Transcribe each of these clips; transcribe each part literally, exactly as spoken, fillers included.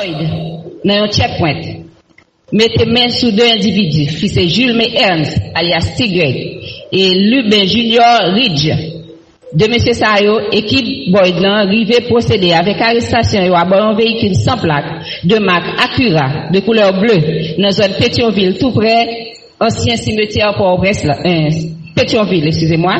Boyd nan yon checkpoint, mete men sou de endividi ki se Julme Ernst, alyas Ti Greg, e Lubin Junior Ridge. De mesye sa yo, ekip Boyd lan rive pwosede avèk arestasyon yo abò yon veyikil san plak de mak Acura de koulè ble nan zòn Petyonvil, tou prè ansyen simetyè Pòtoprens la, eh, Petyonvil, eskize mwa.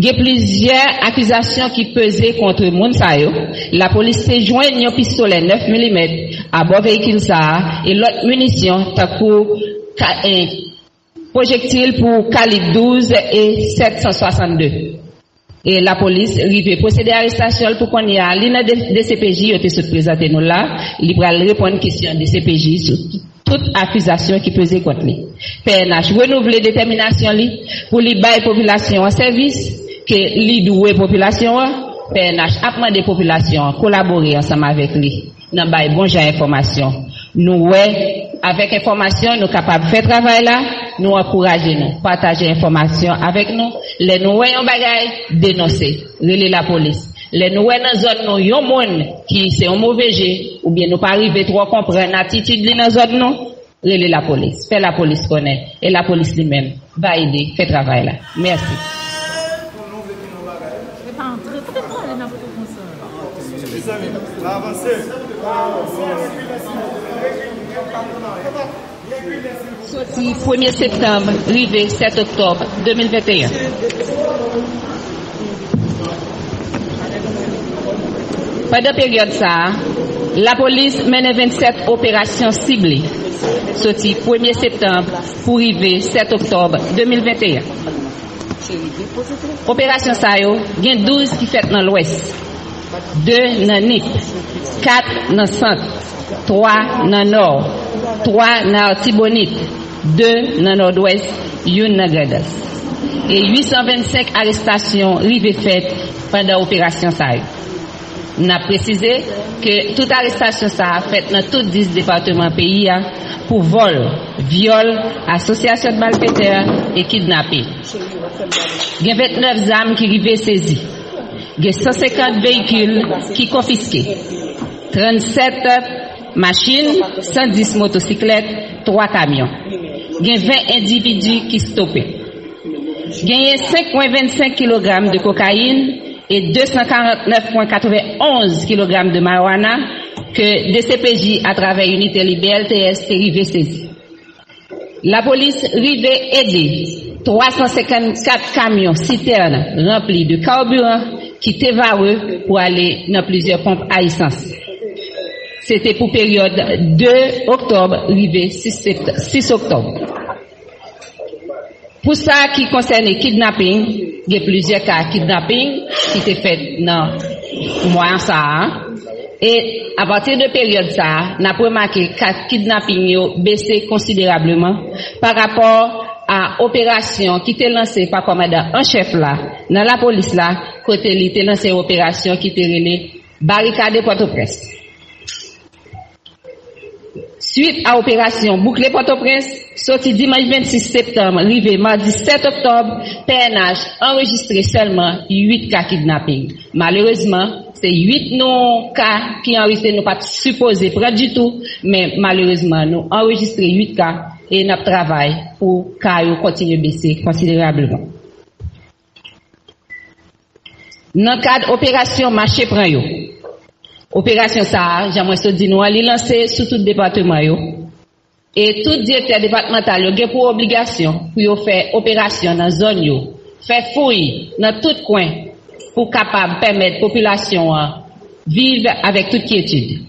Gen plizyè akizasyon ki peze kont moun sa yo. Lapolis te jwenn yon pistolè nèf milimèt abò veyikil sa a e lòt minisyon tankou ka, eh, pwojektil pou kalib douz e sèt san swasannde. E lapolis rive pwosede arestasyon l pou kounye a. Li nan de, de C P J yo te sot prezante nou la. Li pral reponn kesyon de C P J sou tout akizasyon ki peze kont li. P N H renouvle detèminasyon li pou li bay popilasyon an sèvis ke li dwe popilasyon an. P N H ap mande popilasyon an kolabore ansanm avèk li nan bay bon jan enfòmasyon. Nou wè, avèk enfòmasyon, nou kapab fè travay la, nou ankouraje nou, pataje enfòmasyon avèk nou. Lè nou wè yon bagay, denonse, rele lapolis. Lè nou wè nan zòn nou yon moun ki se yon move je, oubyen nou pa rive twò konprann atitid li nan zòn nou, rele lapolis. Fè lapolis konnen, e lapolis li menm va ede fè travay la. Mèsi. Soti premye septanm rive sèt oktòb de mil venteyen. Pandan peryòd sa a, lapolis mennen vennsèt operasyon sible, soti premye septanm pou rive sèt oktòb de mil venteyen. Operasyon sa yo, gen douz ki fèt nan Lwès, de nan Nip, kat nan Sant, twa nan Nò, twa nan Atibonit, de nan Nòdwès, youn nan Grandans. E uit san vennsenk arestasyon rive fèt pandan operasyon sa yo. N ap presize ke tout arestasyon sa a fèt nan tout dis depatman peyi a pou vòl, vyòl, asosyasyon de malfetè e kidnaping. Gen vennèf zam ki rive sezi. Gen san senkant veyikil ki konfiske. Trannsèt machin, san dis motosiklèt, twa kamyon. Gen ven endividi ki stope. Genyen senk pwen vennsenk kilogram de kokayin e de san karannèf pwen katrevenonz kilogram de marijuana ke D C P J atravè inite li B L T S te rive sezi. Lapolis rive ede twa san senkannkat kamyon sitèn ranpli de kabiran ki te vare pou ale nan plizyè ponp a esans. Se te pou peryòd de oktòb rive sis sept-, sis oktòb. Pou sa ki konsène kidnaping, gen plizyè ka kidnaping ki te fèt nan mwa sa a. E apati de peryòd sa a, n ap remake ka kidnaping yo bese konsiderableman pa rapò a operasyon ki te lanse pa kòmandan an chèf la nan lapolis la, kote li te lanse operasyon ki te rele Barikade Pòtoprens. Swit a operasyon Boukle Pòtoprens, soti dimanch vennsis septanm rive madi sèt oktòb, P N H anrejistre sèlman uit ka kidnaping. Malerezman, se uit nou ka ki anrejistre, nou pa t sipoze pran ditou, men malerezman, nou anrejistre uit ka e n ap travay pou ka yo kontinye bese konsiderableman. Nan kad operasyon Mache Pran Yo, operasyon sa a, jan mwen sot di nou an, li lanse sou tout depatman yo. E tout direktè depatmantal yo gen pou obligasyon pou yo fè operasyon nan zòn yo, fè fouy nan tout kwen pou kapab pèmèt popilasyon an viv avèk tout kyetid.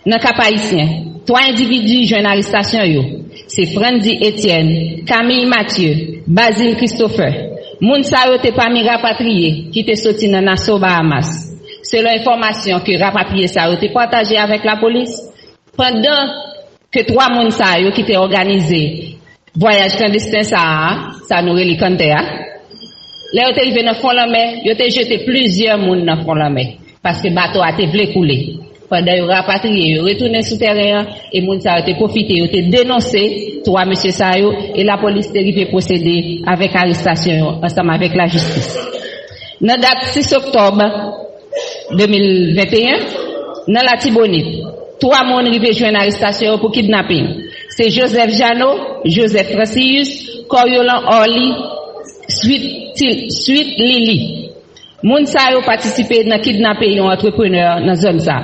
Nan Kap Ayisyen, twa endividi jwenn arestasyon yo, se Frandy Etienne, Camille Mathieu, Bazile Christopher. Moun sa yo te pami rapatriye ki te soti nan Nassau, Bahamas. Selon enfòmasyon ke rapatriye sa yo te pataje avèk lapolis, pandan ke twa moun sa yo ki te òganize vwayaj klandesten sa a, sa nou rele kanntè a, lè yo te rive nan fon lanmè, yo te jete plizyè moun nan fon lanmè, paske bato a te vle koule. Pandan yo rapatriye, yo retounen sou tèren an, e moun sa yo te pwofite, yo te denonse twa mesye sa yo, e lapolis te rive pwosede avèk arestasyon yo ansanm avèk lajistis. Nan dat sis oktòb de mil venteyen, nan Latibonit, Twa moun rive jwenn arestasyon yo pou kidnaping. Se Joseph Jeannot, Joseph Francius, Coriolan Orly, Sweet Til- Sweet Lily. Moun sa yo patisipe nan kidnape yon antreprenè nan zòn sa.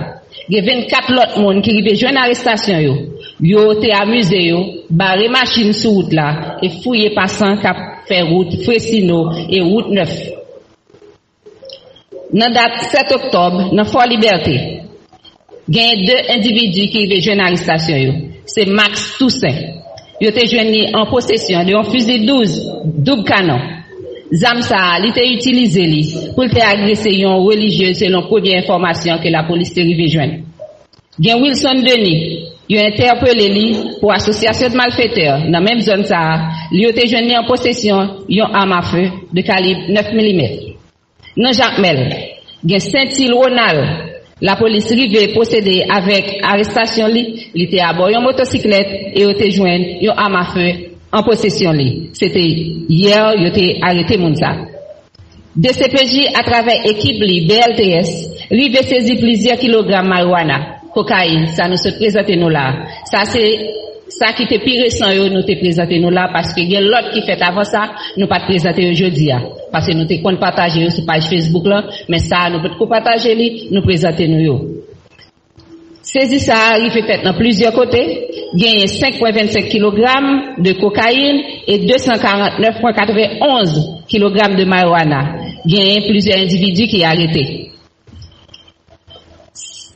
Gen vennkat lòt moun ki rive jwenn arestasyon yo. Yo te amize yo, bare machin sou wout la e fouye pasan k ap fè wout Fresino e wout nèf. Nan dat sèt oktòb, nan Fò Libète, gen de endividi ki rive jwenn arestasyon yo. Se Max Toussaint. Yo te jwenn li an posesyon de yon fizi douz doub kanon. Zam sa a, li te itilize li pou l te agrese yon relijyez, selon premye enfòmasyon ke lapolis te rive jwenn. Gen Wilson Denis, yo entèpele li pou asosyasyon de malfetè nan menm zòn sa a, li yo te jwenn li an posesyon yon am afe de kalib nèf milimèt. Nan Jakmèl, gen Sentil Ronald, lapolis rive pwosede avèk arestasyon li, li te abò yon motosiklèt e yo te jwenn yon am afe an posesyon li. Se te yè yo te arete moun sa. D C P J atravè ekip li B L T S rive sezi plizyè kilogram mariwana, kokayin, sa nou sot prezante nou la. Sa se sa ki te pi resan yo nou te prezante nou la, paske gen lòt ki fèt avan sa, nou pa t prezante yo jodi a. Paske nou te konn pataje yo sou paj Facebook lan, men sa a nou potko pataje li, nou prezante nou yo. Sezi sa a rive fèt nan plizyè kote, genyen senk pwen vennsenk kilogram de kokayin e de san karant nèf pwen katrevenonz kilogram de mariwana. Genyen plizyè endividi ki arete.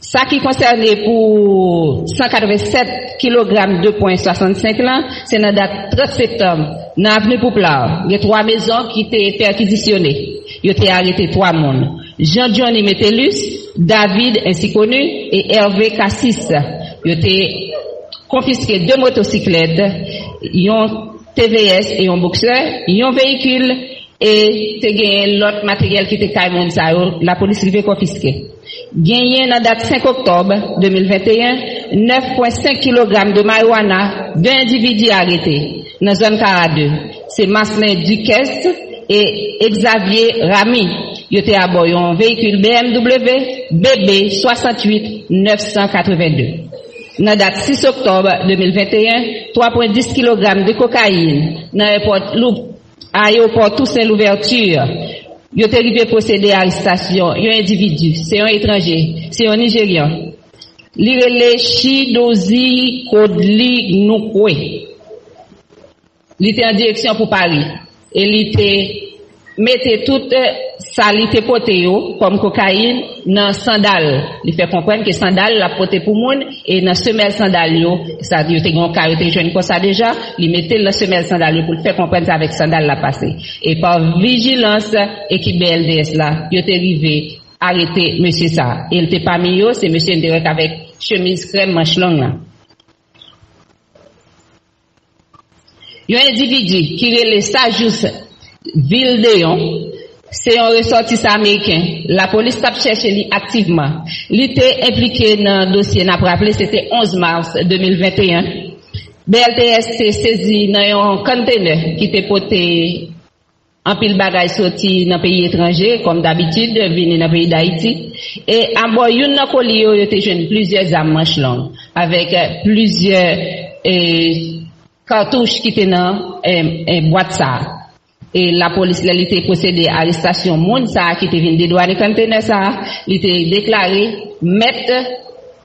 Sa ki konsène pou san katrevennsèt kilogram de pwen swasannsenk lan, se nan dat trant septanm, nan avni Pouplar, gen twa mezon ki te pèkizisyone. Yo te arete twa moun. Jean Johnny Metellus, David ensi koni, e Hervé Cassis. Yo te konfiske de motosiklèt, yon T V S e yon boksè, yon veyikil, e te genyen lòt materyèl ki te kay moun sa yo, lapolis rive konfiske. Genyen nan dat senk oktòb de mil venteyen, nèf pwen senk kilogram de mariwana, de endividi arete nan zòn Kara de. Se Marcelin Duquesne e Xavier Ramy. Yo te abò yon veyikil B M W B B swasanntuit nèf san katrevenndde. Nan dat sis oktòb de mil venteyen, twa pwen dis kilogram de kokayin nan ayewopò Lou-, ayewopò Toussaint Louverture. Yo te rive pwosede arestasyon yon endividi, se yon etranje, se yon Nijeryan. Li rele Chidozie Kodli Nukwe. Li te an direksyon pou Pari e li te mete tout, eh, sa li te pote yo kòm kokayin nan sandal. Li fè konprann ke sandal l ap pote pou moun e nan semèl sandal yo, sa yo te gen yon ka yo te jwenn konsa deja, li mete l nan semèl sandal yo pou l fè konprann se avèk sandal l ap pase. E pa vijilans ekip B L D S la, yo te rive arete mesye sa. E l te pami yo, se mesye n te wè k avèk chemiz krèm manch long lan. Yon endividi ki rele Sajous Vildeyon, se yon resòtisan ameriken. Lapolis t ap chèche li aktivman. Li te enplike nan dosye, n ap raple, se te onz mas de mil venteyen. B L T S te sezi nan yon konntenè ki te pote anpil bagay soti nan peyi etranje, kòm dabitid, vini nan peyi Dayiti. E abò youn nan koli yo, yo te jwenn plizyè zam manch long, avèk, eh, plizyè, eh, katouch ki te nan, eh, eh, bwat sa a. E lapolis, lè li te pwosede arestasyon moun sa a ki te vin dedwane konntenè sa a, li te deklare mèt,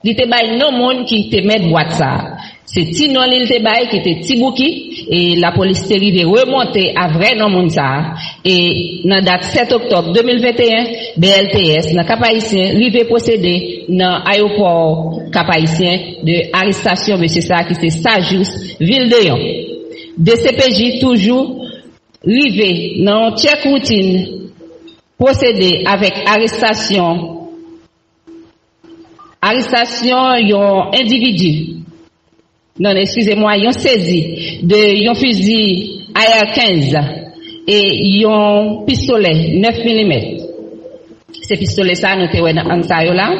li te bay non moun ki te mèt bwat sa a. Se ti non li l te bay ki te Ti Bouki, e lapolis te rive remonte a vrè non moun sa a. E nan dat sèt oktòb de mil venteyen, B L T S nan Kap Ayisyen rive pwosede nan ayewopò Kap Ayisyen de arestasyon mesye sa a ki se Sajous Vildeyon. D C P J toujou rive nan yon tchèk woutin pwosede avèk arestasyon, arestasyon yon endividi, non, non, eskize mwa, yon sezi de yon fizi A R kenz e yon pistolè nèf milimèt. Se pistolè sa a nou te wè nan ang sa yo la.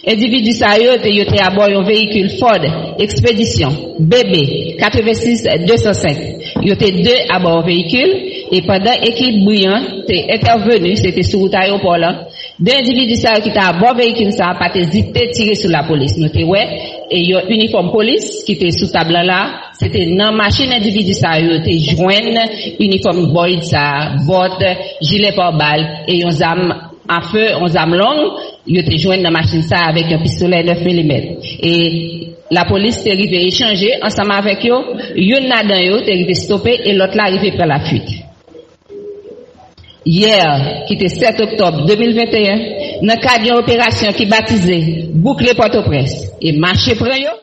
Endividi sa yo te, yo te abò yon veyikil Ford Expedition B B katrevensis de san senk. Yo te de abò yon veyikil e pandan ekip Brian te entèveni, se te sou wout ayewopò lan, De endividi sa yo ki te abò veyikil sa a pa t ezite tire sou lapolis. Nou te wè e yon inifòm polis ki te sou tab lan la. Se te nan machin endividi sa yo te jwenn inifòm Boyd sa a, bòt, jilè pabal e yon zam afe, yon zam long, yo te jwenn nan machin sa a avèk yon pistolè nèf milimèt. E lapolis te rive echanje ansanm avèk yo, youn ladan yo te rive stope e lòt la rive pran lafuit. Yè, ki te sèt oktòb de mil venteyen, nan kad yon operasyon ki batize Boukle Pòtoprens e Mache Pran Yo,